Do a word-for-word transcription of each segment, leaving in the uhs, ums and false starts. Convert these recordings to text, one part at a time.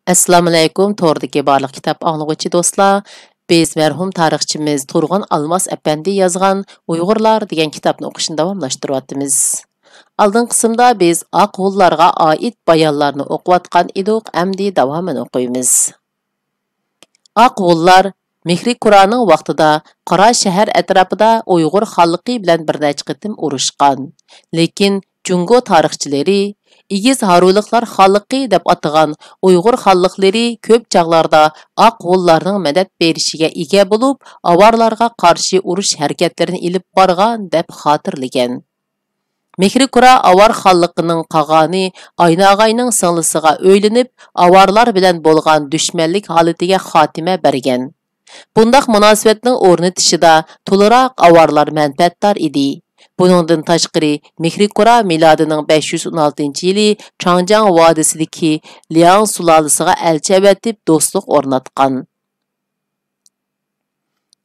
ئەسسالامۇئەلەيكۇم، توردىكى بارلىق كىتاب ئاڭلىغۇچى دوستلار. بىز مەرھۇم تارىخچىمىز تۇرغۇن ئالماس ئەپەندى يازغان ئۇيغۇرلار دېگەن كىتابنى ئوقۇشنى داۋاملاشتۇرۇۋاتىمىز. ئالدىنقى قىسىمدا بىز ئاق ھونلارغا ئائىت بايانلارنى ئوقۇۋاتقان ئىدۇق، ئەمدى داۋامىنى ئوقۇيمىز. ئاق ھونلار مېھرى كۇرانىڭ ۋاقتىدا قارا شەھەر ئەتراپىدا ئۇيغۇر خانلىقى بىلەن بىر نەچچە قېتىم ئۇرۇشقان. لېكىن جۇڭگو تارىخچىلىرى ئېگىز ھارۋىلىقلار خانلىقى دەپ ئاتىغان ئۇيغۇر خانلىقلىرى كۆپ چاغلاردا ئاق ھونلارنىڭ مەدەت بېرىشىگە ئىگە بولۇپ، ئاۋارلارغا قارشى ئۇرۇش ھەرىكەتلىرىنى ئېلىپ بارغان دەپ خاتىرىلىگەن. مېھرى كۇرا ئاۋار خانلىقىنىڭ قاغانى ئايناغاينىڭ سىڭلىسىغا ئۆيلىنىپ، ئاۋارلار بىلەن بولغان دۈشمەنلىك ھالىتىگە خاتىمە بەرگەن. بۇنداق مۇناسىۋەتنىڭ ئورنىتىشىدا تولىراق ئاۋارلار مەنپەئەتدار ئىدى. بۇنىڭدىن تاشقىرى، مېھرى كۇرا مىلادىنىڭ بەش يۈز ئون ئالتىنچى يىلى چاڭجياڭ ۋادىسىدىكى لياڭ سۇلالىسىغا ئەلچى ئەۋەتىپ دوستلۇق ئورناتقان.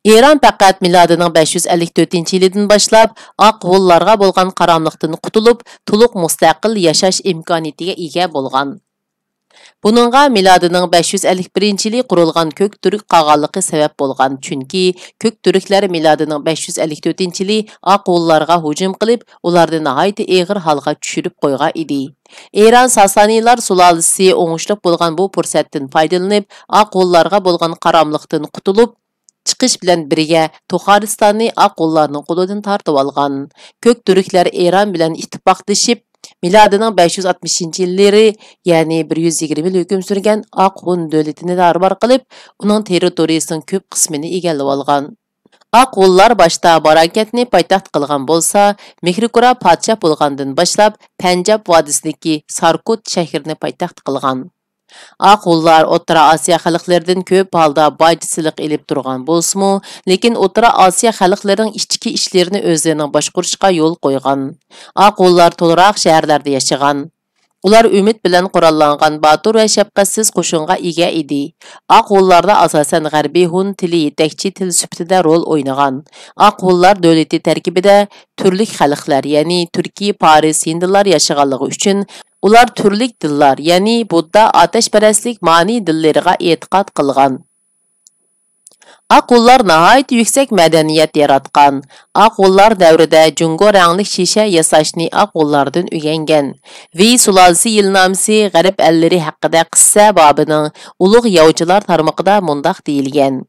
ئىران پەقەت مىلادىنىڭ بەش يۈز ئەللىك تۆتىنچى يىلىدىن باشلاپ ئاق ھونلارغا بولغان قاراملىقتىن قۇتۇلۇپ، تولۇق مۇستەقىل ياشاش ئىمكانىيىتىگە ئىگە بولغان. بۇنىڭغا مىلادىنىڭ بەش يۈز ئەللىك بىرىنچى يىلى قۇرۇلغان كۆك تۈرك قاغانلىقى سەۋەب بولغان، چۈنكى كۆك تۈركلەر مىلادىنىڭ بەش يۈز ئەللىك تۆتىنچى يىلى ئاق ھونلارغا ھۇجۇم قىلىپ، ئۇلارنى ناھايىتى ئېغىر ھالغا چۈشۈرۈپ قويغان ئىدى. ئىران ساسانىيلار سۇلالىسى ئوڭۇشلۇق بولغان بۇ پۇرسەتتىن پايدىلىنىپ، ئاق ھونلارغا بولغان قاراملىقتىن قۇتۇلۇپ، چىقىش بىلەن بىرگە، تۇخارىستاننى ئاق ھونلارنىڭ قولىدىن تارتىۋالغان. كۆك تۈركلەر ئىران بىلەن ئىتتىپاقدىشىپ، مىلادىنىڭ بەش يۈز ئاتمىشىنچى يىللىرى، يەنى بىر يۈز يىگىرمە يىل ھۆكۈم سۈرگەن ئاق ھون دۆلىتىنى تارمار قىلىپ، ئۇنىڭ تېررىتورىيىسىنىڭ كۆپ قىسمىنى ئىگىلىۋالغان. ئاق ھونلار باشتا باراكەتنى پايتەخت قىلغان بولسا، مېھرىكۇرا پادىشاھ بولغاندىن باشلاپ پەنجاب ۋادىسىدىكى ساركوت شەھىرىنى پايتەخت قىلغان. ئاق ھونلار ئوتتۇرا ئاسىيا خەلقلىرىدىن كۆپ ھالدا باج سېلىق ئېلىپ تۇرغان بولسىمۇ، لېكىن ئوتتۇرا ئاسىيا خەلقلىرىنىڭ ئىچكى ئىشلىرىنى ئۆزلىرىنىڭ باشقۇرۇشىغا يول قويغان. ئاق ھونلار تولىراق شەھەرلەردە ياشىغان. ئۇلار ئۈمىد بىلەن قوراللانغان باتۇر ۋە شەپقەتسىز قوشۇنغا ئىگە ئىدى. ئاق ھونلاردا ئاساسەن غەربىي ھون تىلى يېتەكچى تىل سۈپىتىدە رول ئوينىغان. ئاق ھونلار دۆلىتى تەركىبىدە تۈرلۈك خەلقلەر، يەنى تۈركىي، پارس، ھىندىلار ياشىغانلىقى ئۈچۈن، ئۇلار تۈرلۈك دىنلار، يەنى بۇددا، ئاتەشپەرەسلىك مانى دىنلىرىغا ئېتىقاد قىلغان. ئاق ھونلار ناھايىتى يۈكسەك مەدەنىيەت ياراتقان. ئاق ھونلار دەۋرىدە جۇڭگو رەڭلىك شىشە ياساشنى ئاق ھونلاردىن ئۆگەنگەن. ۋېي سۇلالىسى يىلنامىسى غەرب ئەللىرى ھەققىدە قىسسە بابىنىڭ ئۇلۇغ ياۋچىلار تارمىقىدا مۇنداق دېيىلگەن: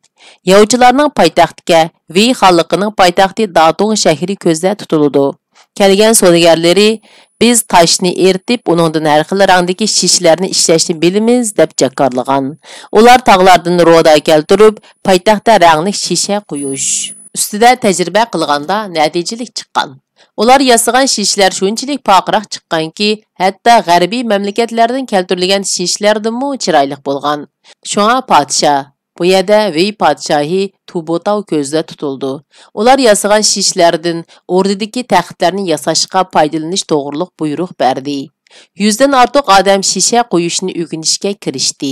ياۋچىلارنىڭ پايتەختكە، ۋېي خانلىقىنىڭ پايتەختى داتۇڭ شەھىرى كۆزدە تۇتۇلىدۇ. كەلگەن سودىگەرلىرى، «بىز تاشنى ئېرىتىپ، ئۇنىڭدىن ھەر خىل رەڭدىكى شىشىلەرنى ئىشلەشنى بىلىمىز» دەپ جاكارلىغان. ئۇلار تاغلاردىن رۇدا كەلتۈرۈپ، پايتەختتە رەڭلىك شىشە قويۇش ئۈستىدە تەجرىبە قىلغاندا نەتىجىلىك چىققان. ئۇلار ياسىغان شىشىلەر شۇنچىلىك پارقىراق چىققانكى، ھەتتا غەربىي مەملىكەتلەردىن كەلتۈرۈلگەن شىشىلەردىنمۇ چىرايلىق بولغان. شۇڭا پادىشاھ، بۇ يەردە ۋېي پادىشاھى تۇبوتاۋ كۆزدە تۇتۇلىدۇ. ئۇلار ياسىغان شىشىلەردىن ئوردىدىكى تەختلەرنى ياساشقا پايدىلىنىش توغرۇلۇق بۇيرۇق بەردى. يۈزدىن ئارتۇق ئادەم شىشە قويۇشنى ئۆگىنىشكە كىرىشتى.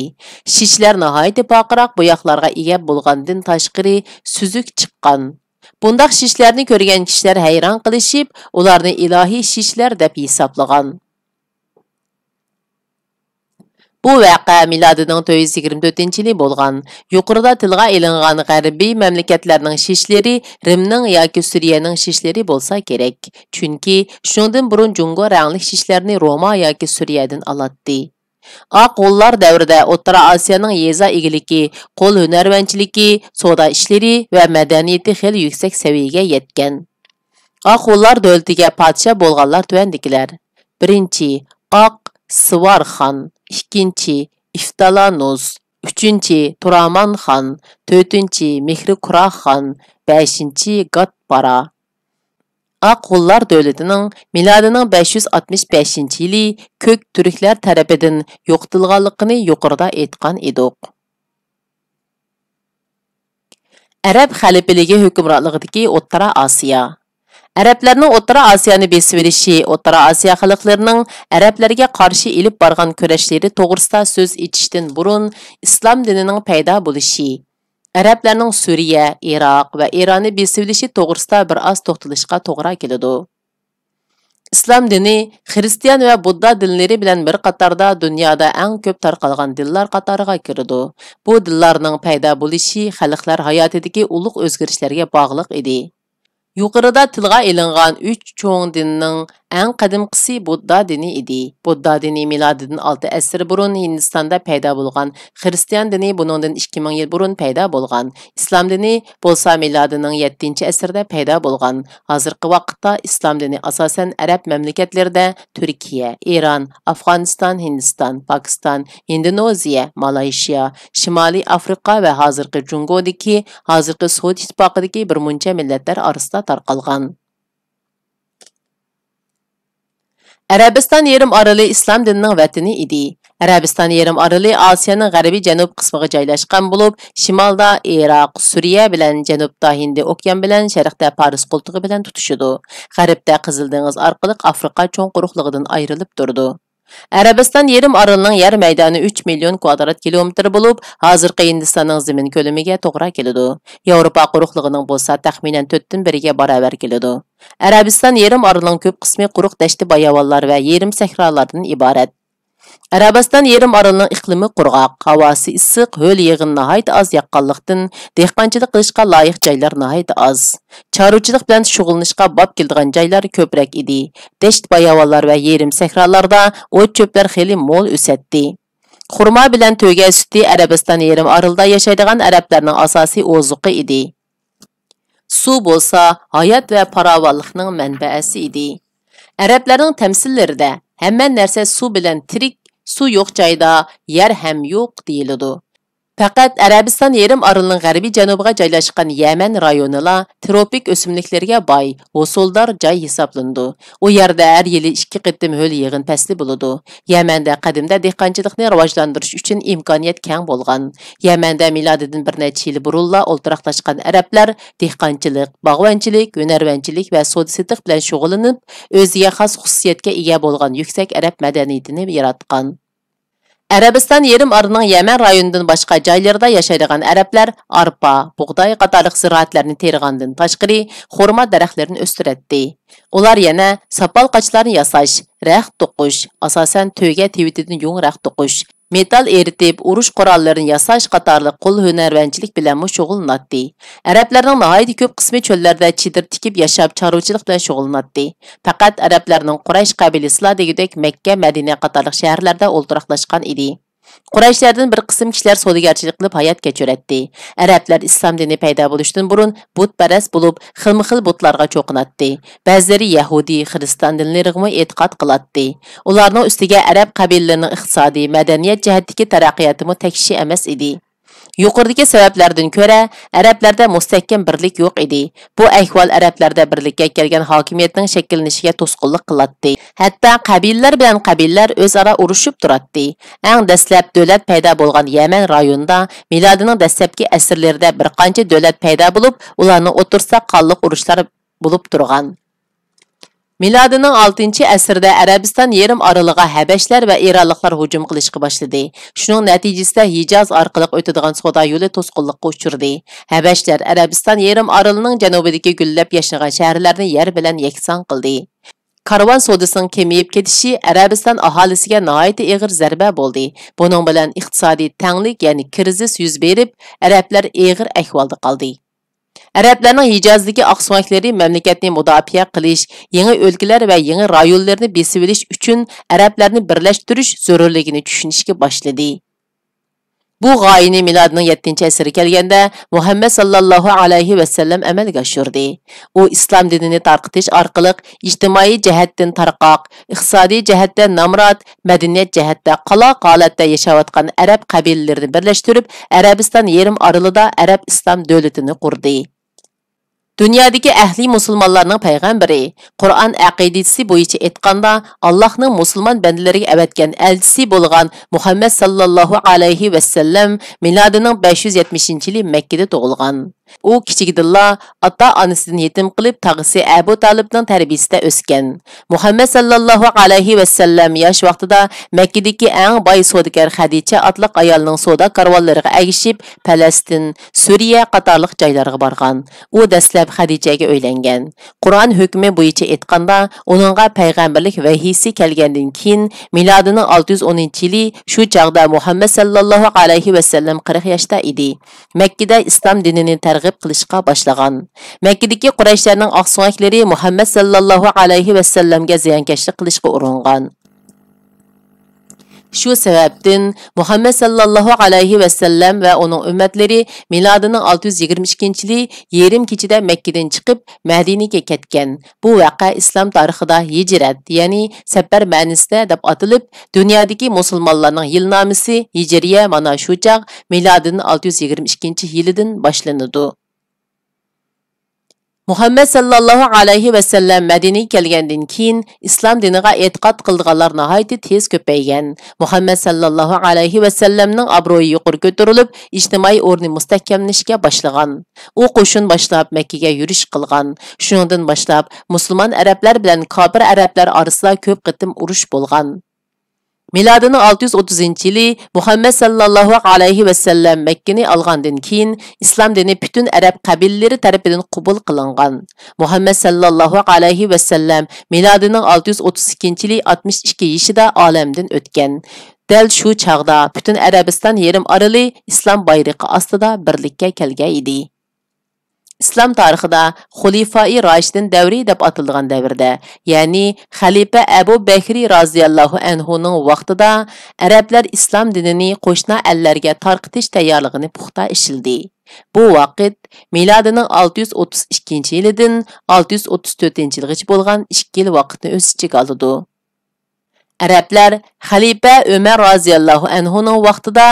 شىشىلەر ناھايىتى پارقىراق بوياقلارغا ئىگە بولغاندىن تاشقىرى سۈزۈك چىققان. بۇنداق شىشىلەرنى كۆرگەن كىشىلەر ھەيران قېلىشىپ، ئۇلارنى ئىلاھىي شىشىلەر دەپ ھېسابلىغان. بۇ ۋەقە مىلادىنىڭ تۆت يۈز يىگىرمە تۆتىنچى يىلى بولغان. يۇقىرىدا تىلغا ئېلىنغان غەربىي مەملىكەتلەرنىڭ شىشلىرى رىمنىڭ ياكى سۈرىيەنىڭ شىشلىرى بولسا كېرەك. چۈنكى شۇنىڭدىن بۇرۇن جۇڭگو رەڭلىك شىشلەرنى روما ياكى سۈرىيەدىن ئالاتتى. ئاق ھونلار دەۋرىدە ئوتتۇرا ئاسىيانىڭ يېزا ئىگىلىكى، قول ھۈنەرۋەنچىلىكى، سودا ئىشلىرى ۋە مەدەنىيىتى خېلى يۈكسەك سەۋىيەگە يەتكەن. ئاق ھونلار دۆلىتىگە پادىشاھ بولغانلار تۆۋەندىكىلەر: بىرىنچى، ئاق سىۋار خان، ئىككىنچى، ئىفتالانۇس، ئۈچىنچى، تۇرامان خان، تۆتىنچى، مېھرىكۇرا خان، بەشىنچى، گاتپارا. ئاق ھونلار دۆلىتىنىڭ مىلادىنىڭ بەش يۈز ئاتمىش بەشىنچى يىلى كۆك تۈركلەر تەرىپىدىن يوقىتىلغانلىقىنى يۇقىرىدا ئېيتقان ئىدۇق. ئەرەب خەلىپىلىكى ھۆكۈمرانلىقىدىكى ئوتتۇرا ئاسىيا. ئەرەبلەرنىڭ ئوتتۇرا ئاسىيانى بېسىۋېلىشى ئوتتۇرا ئاسىيا خەلقلىرىنىڭ ئەرەبلەرگە قارشى ئېلىپ بارغان كۈرەشلىرى توغرىسىدا سۆز ئېچىشتىن بۇرۇن ئىسلام دىنىنىڭ پەيدا بولۇشى، ئەرەبلەرنىڭ سۈرىيە، ئىراق ۋە ئىراننى بېسىۋېلىشى توغرىسىدا بىر ئاز توختىلىشقا توغرا كېلىدۇ. ئىسلام دىنى خىرىستىيان ۋە بۇددا دىنلىرى بىلەن بىر قاتاردا دۇنيادا ئەڭ كۆپ تارقالغان دىنلار قاتارىغا كىرىدۇ. بۇ دىنلارنىڭ پەيدا بولۇشى خەلقلەر ھاياتىدىكى ئۇلۇغ ئۆزگىرىشلەرگە باغلىق ئىدى. يۇقىرىدا تىلغا ئېلىنغان ئۈچ چوڭ دىننىڭ ئەڭ قەدىمكىسى بۇددا دىنى ئىدى. بۇددا دىنى مىلادىدىن ئالتە ئەسىر بۇرۇن ھىندىستاندا پەيدا بولغان، خىرىستىيان دىنى بۇنىڭدىن ئىككى مىڭ يىل بۇرۇن پەيدا بولغان، ئىسلام دىنى بولسا مىلادىنىڭ يەتتىنچى ئەسىردە پەيدا بولغان. ھازىرقى ۋاقىتتا ئىسلام دىنى ئاساسەن ئەرەب مەملىكەتلىرىدە، تۈركىيە، ئىران، ئافغانىستان، ھىندىستان، پاكىستان، ھىندونېزىيە، مالايشىيا، شىمالىي ئافرىقا ۋە ھازىرقى جۇڭگودىكى، ھازىرقى سوۋېت ئىتتىپاقىدىكى بىر مۇنچە مىللەتلەر ئارىسىدا تارقالغان. ئەرەبىستان يېرىم ئارىلى ئىسلام دىنىنىڭ ۋەتىنى ئىدى. ئەرەبىستان يېرىم ئارىلى ئاسىيانىڭ غەربىي جەنۇب قىسمىغا جايلاشقان بولۇپ، شىمالدا ئىراق، سۈرىيە بىلەن، جەنۇبتا ھىندى ئوكيان بىلەن، شەرقتە پارس قولتۇقى بىلەن تۇتىشىدۇ. غەربتە قىزىل دېڭىز ئارقىلىق ئافرىقا چوڭ قۇرۇقلۇقىدىن ئايرىلىپ تۇرىدۇ. ئەرەبىستان يېرىم ئارىلىنىڭ يەر مەيدانى ئۈچ مىليون كۋادرات كىلومېتىر بولۇپ، ھازىرقى ھىندىستاننىڭ زېمىن كۆلىمىگە توغرا كېلىدۇ. ياۋروپا قۇرۇقلۇقىنىڭ بولسا تەخمىنەن تۆتتىن بىرىگە باراۋەر كېلىدۇ. ئەرەبىستان يېرىم ئارىلىنىڭ كۆپ قىسمى قۇرۇق دەشتى باياۋانلار ۋە يېرىم سەھرالاردىن ئىبارەت. ئەرەبىستان يېرىم ئارىلىنىڭ ئىقلىمى قۇرغاق، ھاۋاسى ئىسسىق، ھۆل يېغىن ناھايىتى ئاز ياغقانلىقتىن، دېھقانچىلىق قىلىشقا لايىق جايلار ناھايىتى ئاز. چارۋىچىلىق بىلەن شۇغۇللىنىشقا باب كېلىدىغان جايلار كۆپرەك ئىدى. دەشت-باياۋانلار ۋە يېرىم سەھرالاردا ئوت-چۆپلەر خېلى مول ئۆسەتتى. خورما بىلەن تۆگە سۈتى ئەرەبىستان يېرىم ئارىلىدا ياشايدىغان ئەرەبلەرنىڭ ئاساسىي ئوزۇقى ئىدى. سۇ بولسا ھايات ۋە پاراۋانلىقنىڭ مەنبەسى ئىدى. ئەرەبلەرنىڭ تەمسىللىرىدە ھەممە نەرسە سۇ بىلەن تىرىك، سۇ يوق جايدا يەر ھەم يوق دېيىلىدۇ. پەقەت ئەرەبىستان يېرىم ئارىلىنىڭ غەربىي جەنۇبىغا جايلاشقان يەمەن رايونىلا تروپىك ئۆسۈملۈكلەرگە باي، ھوسۇلدار جاي ھېسابلىنىدۇ. ئۇ يەردە ھەر يىلى ئىككى قېتىم ھۆل يېغىن پەسلى بولىدۇ. يەمەندە قەدىمدە دېھقانچىلىقنى راۋاجلاندۇرۇش ئۈچۈن ئىمكانىيەت كەڭ بولغان. يەمەندە مىلادىدىن بىر نەچچە يىل بۇرۇنلا ئولتۇراقلاشقان ئەرەبلەر دېھقانچىلىق، باغۋەنچىلىك، ھۈنەرۋەنچىلىك ۋە سودا-سېتىق بىلەن شۇغۇللىنىپ، ئۆزىگە خاس خۇسۇسىيەتكە ئىگە بولغان يۈكسەك ئەرەب مەدەنىيىتىنى ياراتقان. ئەرەبىستان يېرىم ئارىلىنىڭ يەمەن رايونىدىن باشقا جايلىرىدا ياشايدىغان ئەرەبلەر ئارپا، بۇغداي قاتارلىق زىرائەتلەرنى تېرىغاندىن تاشقىرى، خورما دەرەخلىرىنى ئۆستۈرەتتى. ئۇلار يەنە ساپال قاچىلارنى ياساش، رەخت توقۇش، ئاساسەن تۆگە تىۋىتىدىن يۇڭ رەخت توقۇش، مېتال ئېرىتىپ، ئۇرۇش قوراللىرىنى ياساش قاتارلىق قول ھۈنەرۋەنچىلىك بىلەنمۇ شۇغۇللىناتتى. ئەرەبلەرنىڭ ناھايىتى كۆپ قىسمى چۆللەردە چېدىر تىكىپ ياشاپ، چارۋىچىلىق بىلەن شۇغۇللىناتتى. پەقەت ئەرەبلەرنىڭ قۇرەيش قەبىلىسىلا دېگۈدەك مەككە، مەدىنە قاتارلىق شەھەرلەردە ئولتۇراقلاشقان ئىدى. قۇرەيشلەردىن بىر قىسىم كىشىلەر سودىگەرچىلىك قىلىپ ھايات كەچۈرەتتى. ئەرەبلەر ئىسلام دىنى پەيدا بولۇشتىن بۇرۇن بۇتپەرەس بولۇپ، خىلمۇخىل بۇتلارغا چوقۇناتتى. بەزىلىرى يەھۇدىي، خىرىستان دىنلىرىغىمۇ ئېتىقاد قىلاتتى. ئۇلارنىڭ ئۈستىگە ئەرەب قەبىلىلىرىنىڭ ئىقتىسادىي، مەدەنىيەت جەھەتتىكى تەرەققىياتىمۇ تەكشى ئەمەس ئىدى. يۇقىرىدىكى سەۋەبلەردىن كۆرە، ئەرەبلەردە مۇستەھكەم بىرلىك يوق ئىدى. بۇ ئەھۋال ئەرەبلەردە بىرلىككە كەلگەن ھاكىمىيەتنىڭ شەكىللىنىشىگە توسقۇنلۇق قىلاتتى. ھەتتا قەبىلىلەر بىلەن قەبىلىلەر ئۆزئارا ئۇرۇشۇپ تۇراتتى. ئەڭ دەسلەپ دۆلەت پەيدا بولغان يەمەن رايونىدا مىلادىنىڭ دەسلەپكى ئەسىرلىرىدە بىر قانچە دۆلەت پەيدا بولۇپ، ئۇلارنىڭ ئوتتۇرىسىدا قانلىق ئۇرۇشلار بولۇپ تۇرغان. مىلادىنىڭ ئالتىنچى ئەسىردە ئەرەبىستان يېرىم ئارىلىغا ھەبەشلەر ۋە ئىرانلىقلار ھۇجۇم قىلىشقا باشلىدى. شۇنىڭ نەتىجىسىدە ھىجاز ئارقىلىق ئۆتىدىغان سودا يولى توسقۇنلۇققا ئۇچرىدى. ھەبەشلەر ئەرەبىستان يېرىم ئارىلىنىڭ جەنۇبىدىكى گۈللەپ ياشنىغان شەھەرلەرنى يەر بىلەن يەكسان قىلدى. كارۋان سودىسىنىڭ كېمىيىپ كېتىشى ئەرەبىستان ئاھالىسىگە ناھايىتى ئېغىر زەربە بولدى. بۇنىڭ بىلەن ئىقتىسادىي تەڭلىك، يەنى كىرىزىس يۈز بېرىپ، ئەرەبلەر ئېغىر ئەھۋالدا قالدى. ئەرەبلەرنىڭ ھىجازدىكى ئاقسۆڭەكلىرى مەملىكەتنى مۇداپىئە قىلىش، يېڭى ئۆلكىلەر ۋە يېڭى رايونلىرىنى بېسىۋېلىش ئۈچۈن ئەرەبلەرنى بىرلەشتۈرۈش زۆرۈرلۈكىنى چۈشىنىشكە باشلىدى. بۇ غايىنى مىلادىنىڭ يەتتىنچى ئەسىرى كەلگەندە مۇھەممەد ساللاللاھۇ ئەلەيھى ۋەسەللەم ئەمەلگە ئاشۇردى. ئۇ ئىسلام دىنىنى تارقىتىش ئارقىلىق ئىجتىمائىي جەھەتتىن تارقاق، ئىقتىسادىي جەھەتتە نامرات، مەدەنىيەت جەھەتتە قالاق ھالەتتە ياشاۋاتقان ئەرەب قەبىلىلىرىنى بىرلەشتۈرۈپ، ئەرەبىستان يېرىم ئارىلىدا ئەرەب ئىسلام دۆلىتىنى قۇردى. دۇنيادىكى ئەھلى مۇسۇلمانلارنىڭ پەيغەمبىرى، قۇرئان ئەقىدىسى بويىچە ئېيتقاندا، ئاللاھنىڭ مۇسۇلمان بەندىلىرىگە ئەۋەتكەن ئەلچىسى بولغان مۇھەممەد ساللاللاھۇ ئەلەيھى ۋەسەللەم مىلادىنىڭ بەش يۈز يەتمىشىنچى يىلى مەككىدە تۇغۇلغان. ئۇ كىچىكىدىنلا ئاتا-ئانىسىدىن يېتىم قېلىپ، تاغىسى ئەبۇ تالىپنىڭ تەربىيىسىدە ئۆسكەن. مۇھەممەد ساللاللاھۇ ئەلەيھى ۋەسەللەم ياش ۋاقتىدا مەككىدىكى ئەڭ باي سودىگەر خەدىچە ئاتلىق ئايالنىڭ سودا كارۋانلىرىغا ئەگىشىپ، پەلەستىن، سۈرىيە قاتارلىق جايلارغا بارغان. ئۇ دەسلەپ خەدىچەگە ئۆيلەنگەن. قۇرئان ھۆكمى بويىچە ئېيتقاندا، ئۇنىڭغا پەيغەمبەرلىك ۋەھىيسى كەلگەندىن كېيىن، مىلادىنىڭ ئالتە يۈز ئونىنچى يىلى، شۇ چاغدا مۇھەممەد ساللاللاھۇ ئەلەيھى ۋەسەللەم قىرىق ياشتا ئىدى. مەككىدە ئىسلام دىنىنى تەرغىب قىلىشقا باشلىغان. مەككىدىكى قۇرەيشلەرنىڭ ئاقسۆڭەكلىرى مۇھەممەد ساللاللاھۇ ئەلەيھى ۋەسەللەمگە زىيانكەشلىك قىلىشقا ئۇرۇنغان. شۇ سەۋەبتىن مۇھەممەد ساللاللاھۇ ئەلەيھى ۋەسەللەم ۋە ئۇنىڭ ئۈممەتلىرى مىلادىنىڭ ئالتە يۈز يىگىرمە ئىككىنچى يىلى يېرىم كېچىدە مەككىدىن چىقىپ، مەدىنىگە كەتكەن. بۇ ۋەقە ئىسلام تارىخىدا ھىجرەت، يەنى سەپەر مەنىسىدە دەپ ئاتىلىپ، دۇنيادىكى مۇسۇلمانلارنىڭ يىلنامىسى ھىجرىيە مانا شۇ چاغ مىلادىنىڭ ئالتە يۈز يىگىرمە ئىككىنچى يىلىدىن باشلىنىدۇ. مۇھەممەد ساللاللاھۇ ئەلەيھى ۋەسەللەم مەدىنىگە كەلگەندىن كېيىن، ئىسلام دىنىغا ئېتىقاد قىلىدىغانلار ناھايىتى تېز كۆپەيگەن. مۇھەممەد ساللاللاھۇ ئەلەيھى ۋەسەللەمنىڭ ئابرۇيى يۇقىرى كۆتۈرۈلۈپ، ئىجتىمائىي ئورنى مۇستەھكەملىنىشكە باشلىغان. ئۇ قوشۇن باشلاپ مەككىگە يۈرۈش قىلغان. شۇنىڭدىن باشلاپ مۇسۇلمان ئەرەبلەر بىلەن كاپىر ئەرەبلەر ئارىسىدا كۆپ قېتىم ئۇرۇش بولغان. مىلادىنىڭ ئالتە يۈز ئوتتۇزىنچى يىلى مۇھەممەد ساللاللاھۇ ئەلەيھى ۋەسەللەم مەككىنى ئالغاندىن كېيىن، ئىسلام دىنى پۈتۈن ئەرەب قەبىلىلىرى تەرىپىدىن قوبۇل قىلىنغان. مۇھەممەد ساللاللاھۇ ئەلەيھى ۋەسەللەم مىلادىنىڭ ئالتە يۈز ئوتتۇز ئىككىنچى يىلى ئاتمىش ئىككى يېشىدا ئالەمدىن ئۆتكەن. دەل شۇ چاغدا پۈتۈن ئەرەبىستان يېرىم ئارىلى ئىسلام بايرىقى ئاستىدا بىرلىككە كەلگەن ئىدى. ئىسلام تارىخىدا خۇلىفائى راشىدىن دەۋرى دەپ ئاتىلىدىغان دەۋردە، يەنى خەلىپە ئەبۇ بەكرى رازىياللاھۇ ئەنھۇنىڭ ۋاقتىدا ئەرەبلەر ئىسلام دىنىنى قوشنا ئەللەرگە تارقىتىش تەييارلىقىنى پۇختا ئىشلىدى. بۇ ۋاقىت مىلادىنىڭ ئالتە يۈز ئوتتۇز ئىككىنچى يىلىدىن ئالتە يۈز ئوتتۇز تۆتىنچى يىلغىچە بولغان ئىككى يىل ۋاقىتنى ئۆز ئىچىگە ئالىدۇ. ئەرەبلەر خەلىپە ئۆمەر رازىياللاھۇ ئەنھۇنىڭ ۋاقتىدا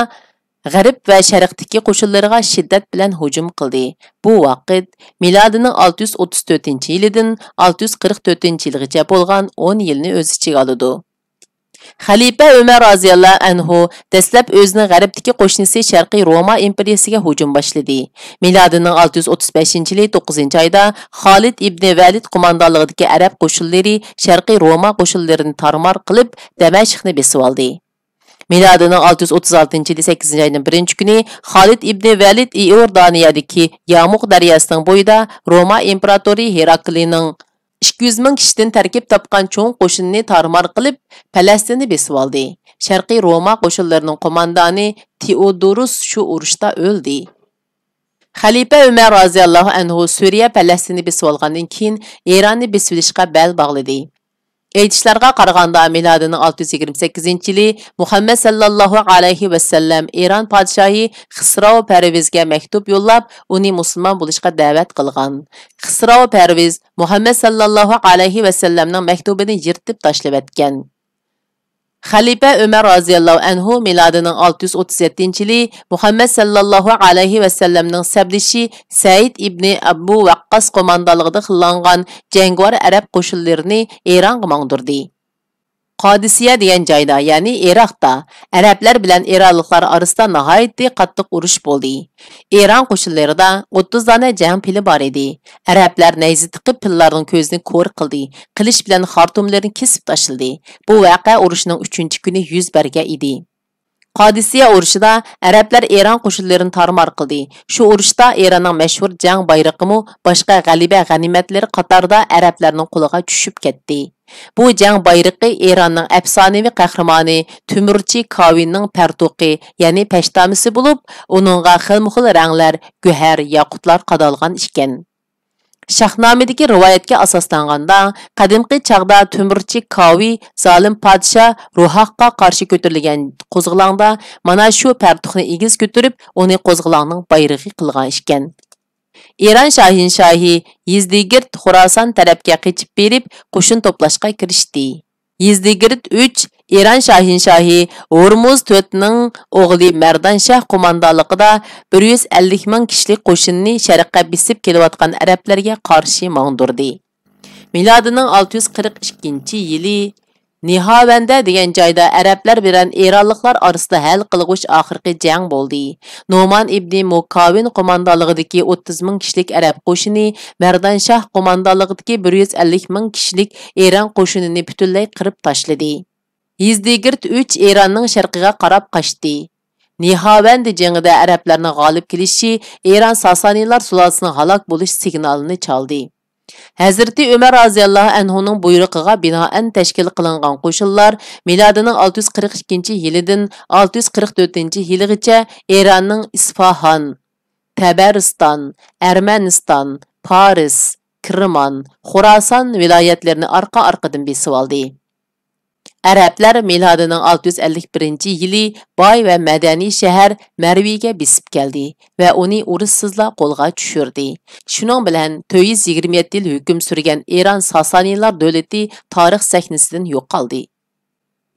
غەرب ۋە شەرقتىكى قوشۇنلىرىغا شىددەت بىلەن ھۇجۇم قىلدى. بۇ ۋاقىت مىلادىنىڭ ئالتە يۈز ئوتتۇز تۆتىنچى يىلىدىن ئالتە يۈز قىرىق تۆتىنچى يىلغىچە بولغان ئون يىلنى ئۆز ئىچىگە ئالىدۇ. خەلىپە ئۆمەر رازىياللاھۇ ئەنھۇ دەسلەپ ئۆزىنىڭ غەربتىكى قوشنىسى شەرقىي روما ئىمپېرىيىسىگە ھۇجۇم باشلىدى. مىلادىنىڭ ئالتە يۈز ئوتتۇز بەشىنچى يىلى توققۇزىنچى ئايدا خالىد ئىبنى ۋەلىد قوماندانلىقىدىكى ئەرەب قوشۇنلىرى شەرقىي روما قوشۇنلىرىنى تارمار قىلىپ، دەمەشقنى بېسىۋالدى. مىلادىنىڭ ئالتە يۈز ئوتتۇز ئالتىنچى يىلى سەككىزىنچى ئاينىڭ بىرىنچى كۈنى خالىد ئىبنى ۋەلىد ئىئوردانىيەدىكى يامۇق دەرياسىنىڭ بويىدا روما ئىمپېراتورى ھېراكلىنىڭ ئىككى يۈز مىڭ كىشىدىن تەركىب تاپقان چوڭ قوشۇنىنى تارمار قىلىپ، پەلەستىننى بېسىۋالدى. شەرقىي روما قوشۇنلىرىنىڭ قوماندانى تېئودوروس شۇ ئۇرۇشتا ئۆلدى. خەلىپە ئۆمەر رازىياللاھۇ ئەنھۇ سۈرىيە پەلەستىننى بېسىۋالغاندىن كېيىن، ئىراننى بېسىۋېلىشقا بەل باغلىدى. ئېيتىشلارغا قارىغاندا، مىلادىنىڭ ئالتە يۈز يىگىرمە سەككىزىنچى يىلى مۇھەممەد ساللاللاھۇ ئەلەيھى ۋەسەللەم ئىران پادىشاھى خىسراۋ پەرۋىزگە مەكتۇپ يوللاپ، ئۇنى مۇسۇلمان بولۇشقا دەۋەت قىلغان. خىسراۋ پەرۋىز مۇھەممەد ساللاللاھۇ ئەلەيھى ۋەسەللەمنىڭ مەكتۇبىنى يىرتىپ تاشلىۋەتكەن. خەلىپە ئۆمەر رازىياللاھۇ ئەنھۇ مىلادىنىڭ ئالتە يۈز ئوتتۇز يەتتىنچى يىلى مۇھەممەد ساللاللاھۇ ئەلەيھى ۋەسەللەمنىڭ سەپدىشى سەئىد ئىبنى ئەبۇ ۋەققاس قوماندانلىقىدا قىلغان جەڭگىۋار ئەرەب قوشۇنلىرىنى ئىرانغا ماڭدۇردى. قادىسىيە دېگەن جايدا، يەنى ئىراقتا، ئەرەبلەر بىلەن ئىرانلىقلار ئارىسىدا ناھايىتى قاتتىق ئۇرۇش بولدى. ئىران قوشۇنلىرىدا ئوتتۇز دانە جەڭ پىلى بار ئىدى. ئەرەبلەر نەيزە تىقىپ، پىللارنىڭ كۆزىنى كور قىلدى، قىلىچ بىلەن خارتۇملىرىنى كېسىپ تاشلىدى. بۇ ۋەقە ئۇرۇشنىڭ ئۈچىنچى كۈنى يۈز بەرگەن ئىدى. قادىسىيە ئۇرۇشىدا ئەرەبلەر ئىران قوشۇنلىرىنى تارمار قىلدى. شۇ ئۇرۇشتا ئىراننىڭ مەشھۇر جەڭ بايرىقىمۇ باشقا غەلىبە غەنىيمەتلىرى قاتارىدا ئەرەبلەرنىڭ قولىغا چۈشۈپ كەتتى. بۇ جەڭ بايرىقى ئىراننىڭ ئەپسانىۋى قەھرىمانى تۆمۈرچى كاۋىنىڭ پەرتۇقى، يەنى پەشتامىسى بولۇپ، ئۇنىڭغا خىلمۇخىل رەڭلەر، گۆھەر، ياقۇتلار قادالغان ئىكەن. شاھنامىدىكى رىۋايەتكە ئاساسلانغاندا، قەدىمكى چاغدا تۆمۈرچى كاۋى زالىم پادىشاھ روھاققا قارشى كۆتۈرۈلگەن قوزغىلاڭدا مانا شۇ پەرتۇقنى ئېگىز كۆتۈرۈپ، ئۇنى قوزغىلاڭنىڭ بايرىقى قىلغان ئىكەن. ئىران شاھىنشاھى يېزدىگىرت خوراسان تەرەپكە قېچىپ بېرىپ، قوشۇن توپلاشقا كىرىشتى. يېزدىگىرت ئۈچ ئىران شاھىنشاھى ھورمۇز تۆتنىڭ ئوغلى مەردانشاھ قوماندانلىقىدا بىر يۈز ئەللىك مىڭ كىشىلىك قوشۇننى شەرققە بېسىپ كېلىۋاتقان ئەرەبلەرگە قارشى ماڭدۇردى. مىلادىنىڭ ئالتە يۈز قىرىق ئىككىنچى يىلى نىھاۋەندە دېگەن جايدا ئەرەبلەر بىلەن ئىرانلىقلار ئارىسىدا ھەل قىلغۇچ ئاخىرقى جەڭ بولدى. نومان ئىبنى مۇكاۋىن قوماندانلىقىدىكى ئوتتۇز مىڭ كىشىلىك ئەرەب قوشۇنى مەردانشاھ قوماندانلىقىدىكى بىر يۈز ئەللىك مىڭ كىشىلىك ئىران قوشۇنىنى پۈتۈنلەي قىرىپ تاشلىدى. يېزدىگىرد ئۈچ ئىراننىڭ شەرقىگە قاراپ قاچتى. نىھاۋەندى جېڭىدە ئەرەبلەرنىڭ غالىب كېلىشى ئىران ساسانىيلار سۇلالىسىنىڭ ھالاك بولۇش سىگنالىنى چالدى. ھەزرىتى ئۆمەر رازىياللاھۇ ئەنھۇنىڭ بۇيرۇقىغا بىنائەن تەشكىل قىلىنغان قوشۇنلار مىلادىنىڭ ئالتە يۈز قىرىق ئىككىنچى يىلىدىن ئالتە يۈز قىرىق تۆتىنچى يىلىغىچە ئىراننىڭ ئىسفاھان، تەبەرىستان، ئەرمەنىستان، پارس، كىرمان، خوراسان ۋىلايەتلىرىنى ئارقا-ئارقىدىن بېسىۋالدى. ئەرەبلەر مىلادىنىڭ ئالتە يۈز ئەللىك بىرىنچى يىلى باي ۋە مەدەنىي شەھەر مەرۋىگە بېسىپ كەلدى ۋە ئۇنى ئۇرۇشسىزلا قولغا چۈشۈردى. شۇنىڭ بىلەن تۆت يۈز يىگىرمە يەتتە يىل ھۆكۈم سۈرگەن ئىران ساسانىيلار دۆلىتى تارىخ سەھنىسىدىن يوقالدى.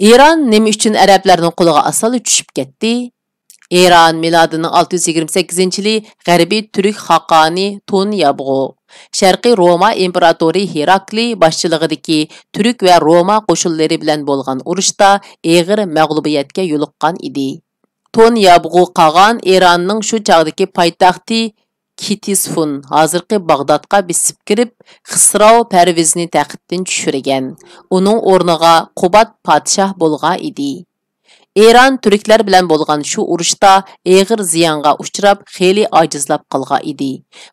ئىران نېمە ئۈچۈن ئەرەبلەرنىڭ قولىغا ئاسانلا چۈشۈپ كەتتى؟ ئىران مىلادىنىڭ ئالتە يۈز يىگىرمە سەككىزىنچى يىلى غەربىي تۈرك خاقانى تۇن يابغۇ، شەرقىي روما ئىمپېراتورى ھېراكلىي باشچىلىقىدىكى تۈرك ۋە روما قوشۇنلىرى بىلەن بولغان ئۇرۇشتا ئېغىر مەغلۇبىيەتكە يولۇققان ئىدى. تۇن يابغۇ قاغان ئىراننىڭ شۇ چاغدىكى پايتەختى كىتىسفۇن، ھازىرقى باغدادقا بېسىپ كىرىپ، خىسراۋ پەرۋىزنى تەختتىن چۈشۈرگەن. ئۇنىڭ ئورنىغا قۇباد پادىشاھ بولغان ئىدى. ئىران تۈركلەر بىلەن بولغان شۇ ئۇرۇشتا ئېغىر زىيانغا ئۇچراپ، خېلى ئاجىزلاپ قالغان ئىدى.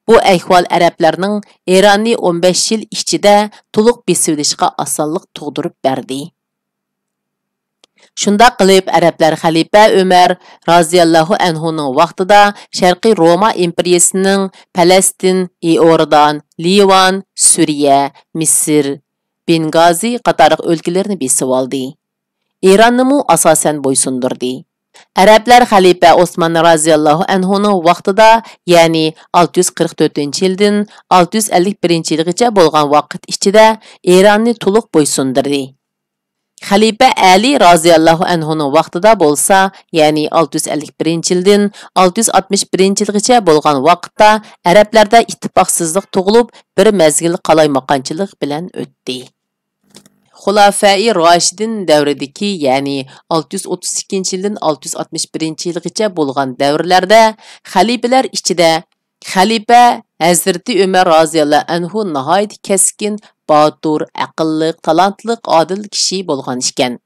بۇ ئەھۋال ئەرەبلەرنىڭ ئىراننى ئون بەش يىل ئىچىدە تولۇق بېسىۋېلىشقا ئاسانلىق تۇغدۇرۇپ بەردى. شۇنداق قىلىپ، ئەرەبلەر خەلىپە ئۆمەر رازىياللاھۇ ئەنھۇنىڭ ۋاقتىدا شەرقىي روما ئىمپېرىيىسىنىڭ پەلەستىن، ئىئوردان، لىۋان، سۈرىيە، مىسىر، بېنگازى قاتارلىق ئۆلكىلىرىنى بېسىۋالدى. ئىراننىمۇ ئاساسەن بويسۇندۇردى. ئەرەبلەر خەلىپە ئوسمان رازىياللاھۇ ئەنھۇنىڭ ۋاقتىدا، يەنى ئالتە يۈز قىرىق تۆتىنچى يىلدىن ئالتە يۈز ئەللىك بىرىنچى يىلغىچە بولغان ۋاقىت ئىچىدە ئىراننى تولۇق بويسۇندۇردى. خەلىپە ئەلى رازىياللاھۇ ئەنھۇنىڭ ۋاقتىدا بولسا، يەنى ئالتە يۈز ئەللىك بىرىنچى يىلدىن ئالتە يۈز ئاتمىش بىرىنچى يىلغىچە بولغان ۋاقىتتا ئەرەبلەردە ئىتتىپاقسىزلىق تۇغۇلۇپ، بىر مەزگىل قالايمىقانچىلىق بىلەن ئۆتتى. خۇلافەئى راشىدىن دەۋرىدىكى، يەنى ئالتە يۈز ئوتتۇز ئىككىنچى يىلدىن ئالتە يۈز ئاتمىش بىرىنچى يىلغىچە بولغان دەۋرلەردە خەلىپىلەر ئىچىدە خەلىپە ھەزرىتى ئۆمەر رازىياللاھۇ ئەنھۇ ناھايىتى كەسكىن، باتۇر، ئەقىللىق، تالانتلىق، ئادىل كىشى بولغان ئىكەن.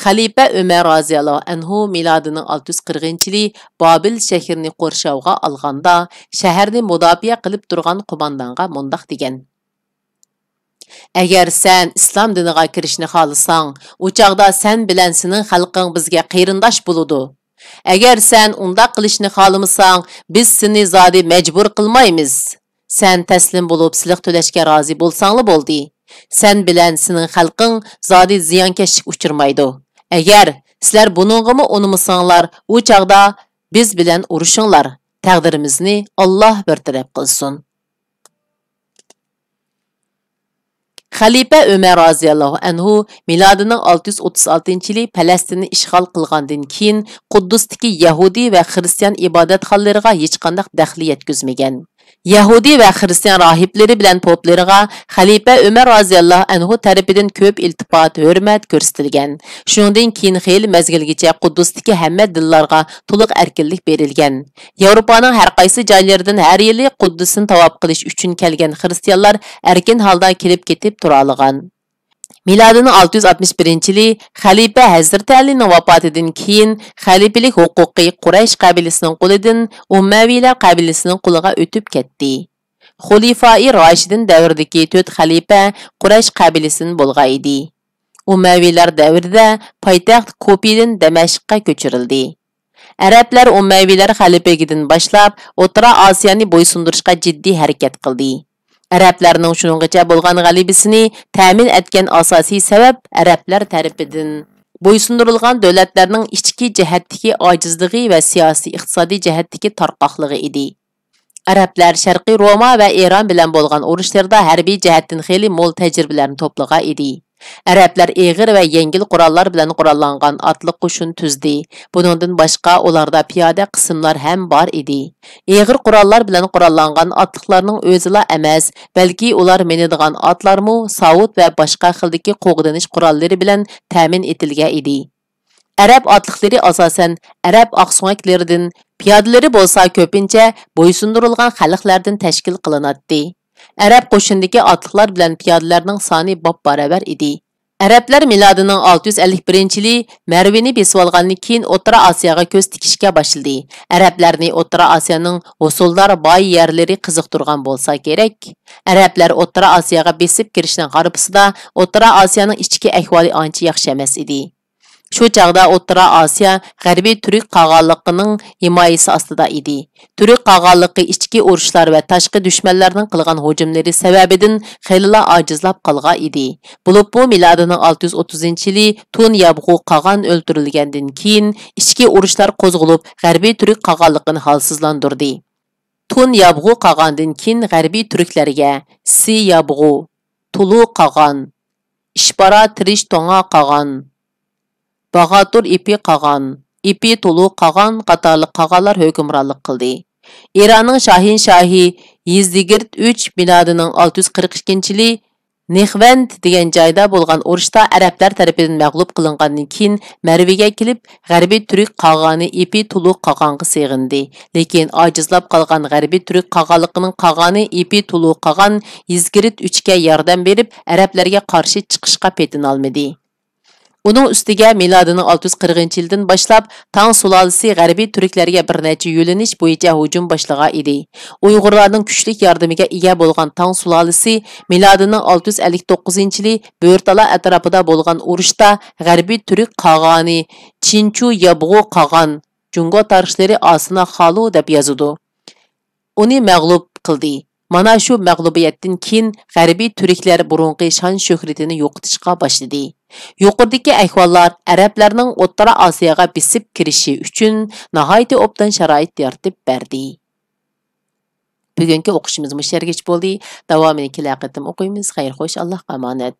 خەلىپە ئۆمەر رازىياللاھۇ ئەنھۇ مىلادىنىڭ ئالتە يۈز قىرىقىنچى يىلى بابىل شەھىرىنى قورشاۋغا ئالغاندا، شەھەرنى مۇداپىئە قىلىپ تۇرغان قوماندانغا مۇنداق دېگەن: «ئەگەر سەن ئىسلام دىنىغا كىرىشنى خالىساڭ، ئۇ چاغدا سەن بىلەن سېنىڭ خەلقىڭ بىزگە قېرىنداش بولىدۇ. ئەگەر سەن ئۇنداق قىلىشنى خالىمىساڭ، بىز سېنى زادى مەجبۇر قىلمايمىز. سەن تەسلىم بولۇپ، سېلىق تۆلەشكە رازى بولساڭلا بولدى. سەن بىلەن سېنىڭ خەلقىڭ زادى زىيانكەشلىككە ئۇچرىمايدۇ. ئەگەر سىلەر بۇنىڭغىمۇ ئۇنىمىساڭلار، ئۇ چاغدا بىز بىلەن ئۇرۇشۇڭلار. تەقدىرىمىزنى ئاللاھ بىر تەرەپ قىلسۇن.» خەلىپە ئۆمەر رازىياللاھۇ ئەنھۇ مىلادىنىڭ ئالتە يۈز ئوتتۇز ئالتىنچى يىلى پەلەستىننى ئىشغال قىلغاندىن كېيىن، قۇددۇستىكى يەھۇدىي ۋە خىرىستىيان ئىبادەتخانىلىرىغا ھېچقانداق دەخلى يەتكۈزمىگەن. يەھۇدىي ۋە خىرىستىيان راھىبلىرى بىلەن پوپلىرىغا خەلىپە ئۆمەر رازىياللاھۇ ئەنھۇ تەرىپىدىن كۆپ ئىلتىپات، ھۆرمەت كۆرسىتىلگەن. شۇنىڭدىن كېيىن خېلى مەزگىلگىچە قۇددۇستىكى ھەممە دىنلارغا تولۇق ئەركىنلىك بېرىلگەن. ياۋروپانىڭ ھەر قايسى جايلىرىدىن ھەر يىلى قۇددۇسنى تاۋاپ قىلىش ئۈچۈن كەلگەن خىرىستىيانلار ئەركىن ھالدا كېلىپ كېتىپ تۇرالىغان. مىلادىنىڭ ئالتە يۈز ئاتمىش بىرىنچى يىلى خەلىپە ھەزرىتى ئەلىنىڭ ۋاپاتىدىن كېيىن، خەلىپىلىك ھوقۇقى قۇرەيش قەبىلىسىنىڭ قولىدىن ئۇمەۋىيلەر قەبىلىسىنىڭ قولىغا ئۆتۈپ كەتتى. خۇلىفائى راشىدىن دەۋرىدىكى تۆت خەلىپە قۇرەيش قەبىلىسىدىن بولغان ئىدى. ئۇمەۋىيلەر دەۋرىدە پايتەخت كوپىدىن دەمەشققە كۆچۈرۈلدى. ئەرەبلەر ئۇمەۋىيلەر خەلىپىلىكىدىن باشلاپ ئوتتۇرا ئاسىيانى بويسۇندۇرۇشقا جىددىي ھەرىكەت قىلدى. ئەرەبلەرنىڭ شۇنىڭغىچە بولغان غەلىبىسىنى تەمىن ئەتكەن ئاساسىي سەۋەب ئەرەبلەر تەرىپىدىن بويسۇندۇرۇلغان دۆلەتلەرنىڭ ئىچكى جەھەتتىكى ئاجىزلىقى ۋە سىياسىي ئىقتىسادىي جەھەتتىكى تارقاقلىقى ئىدى. ئەرەبلەر شەرقىي روما ۋە ئىران بىلەن بولغان ئۇرۇشلىرىدا ھەربىي جەھەتتىن خېلى مول تەجرىبىلەرنى توپلىغان ئىدى. ئەرەبلەر ئېغىر ۋە يەڭگىل قوراللار بىلەن قوراللانغان ئاتلىق قوشۇن تۈزدى. بۇنىڭدىن باشقا، ئۇلاردا پىيادە قىسىملار ھەم بار ئىدى. ئېغىر قوراللار بىلەن قوراللانغان ئاتلىقلارنىڭ ئۆزىلا ئەمەس، بەلكى ئۇلار مىنىدىغان ئاتلارمۇ ساۋۇت ۋە باشقا خىلدىكى قوغدىنىش قوراللىرى بىلەن تەمىن ئېتىلگەن ئىدى. ئەرەب ئاتلىقلىرى ئاساسەن ئەرەب ئاقسۆڭەكلىرىدىن، پىيادىلىرى بولسا كۆپىنچە بويسۇندۇرۇلغان خەلقلەردىن تەشكىل قىلىناتتى. ئەرەب قوشۇنىدىكى ئاتلىقلار بىلەن پىيادىلەرنىڭ سانى باپباراۋەر ئىدى. ئەرەبلەر مىلادىنىڭ ئالتە يۈز ئەللىك بىرىنچى يىلى مەرۋنى بېسىۋالغاندىن كېيىن، ئوتتۇرا ئاسىياغا كۆز تىكىشكە باشلىدى. ئەرەبلەرنى ئوتتۇرا ئاسىيانىڭ ھوسۇلدار باي يەرلىرى قىزىقتۇرغان بولسا كېرەك. ئەرەبلەر ئوتتۇرا ئاسىياغا بېسىپ كىرىشنىڭ ھارپىسىدا ئوتتۇرا ئاسىيانىڭ ئىچكى ئەھۋالى ئانچە ياخشى ئەمەس ئىدى. شۇ چاغدا ئوتتۇرا ئاسىيا غەربىي تۈرك قاغانلىقىنىڭ ھىمايىسى ئاستىدا ئىدى. تۈرك قاغانلىقى ئىچكى ئۇرۇشلار ۋە تاشقى دۈشمەنلەرنىڭ قىلغان ھۇجۇملىرى سەۋەبىدىن خېلىلا ئاجىزلاپ قالغان ئىدى. بولۇپمۇ مىلادىنىڭ ئالتە يۈز ئوتتۇزىنچى يىلى تۇن يابغۇ قاغان ئۆلتۈرۈلگەندىن كېيىن، ئىچكى ئۇرۇشلار قوزغىلىپ، غەربىي تۈرك قاغانلىقىنى ھالسىزلاندۇردى. تۇن يابغۇ قاغاندىن كېيىن غەربىي تۈركلەرگە سى يابغۇ، تۇلۇ قاغان، ئىشبارا تىرىش توڭا قاغان، باغاتۇر ئېپى قاغان، ئېپى تۇلۇ قاغان قاتارلىق قاغانلار ھۆكۈمرانلىق قىلدى. ئىراننىڭ شاھىنشاھى يېزدىگىرت ئۈچ مىلادىنىڭ ئالتە يۈز قىرىق ئىككىنچى يىلى نېخۋەند دېگەن جايدا بولغان ئۇرۇشتا ئەرەبلەر تەرىپىدىن مەغلۇپ قىلىنغاندىن كېيىن، مەرۋگە كېلىپ، غەربىي تۈرك قاغانى ئېپى تۇلۇ قاغانغا سېغىندى. لېكىن ئاجىزلاپ قالغان غەربىي تۈرك قاغانلىقىنىڭ قاغانى ئېپى تۇلۇ قاغان يېزگىرت ئۈچكە ياردەم بېرىپ، ئەرەبلەرگە قارشى چىقىشقا پېتىنالمىدى. ئۇنىڭ ئۈستىگە مىلادىنىڭ ئالتە يۈز قىرىقىنچى يىلدىن باشلاپ تاڭ سۇلالىسى غەربىي تۈركلەرگە بىر نەچچە يۆنىلىش بويىچە ھۇجۇم باشلىغان ئىدى. ئۇيغۇرلارنىڭ كۈچلۈك ياردىمىگە ئىگە بولغان تاڭ سۇلالىسى مىلادىنىڭ ئالتە يۈز ئەللىك توققۇزىنچى يىلى بۆرتالا ئەتراپىدا بولغان ئۇرۇشتا غەربىي تۈرك قاغانى چىنچۇ يابغۇ قاغان، جۇڭگو تارىخچىلىرى ئاسىنا خالۇ دەپ يازىدۇ، ئۇنى مەغلۇپ قىلدى. مانا شۇ مەغلۇبىيەتتىن كېيىن غەربىي تۈركلەر بۇرۇنقى شان-شۆھرىتىنى يوقىتىشقا باشلىدى. يۇقىرىدىكى ئەھۋاللار ئەرەبلەرنىڭ ئوتتۇرا ئاسىياغا بېسىپ كىرىشى ئۈچۈن ناھايىتى ئوبدان شارائىت يارىتىپ بەردى. بۈگۈنكى ئوقۇشىمىز مۇشۇ يەرگىچە بولدى. داۋامىنى كېلەر قېتىم ئوقۇيمىز. خەير خوش، ئاللاھقا ئامانەت.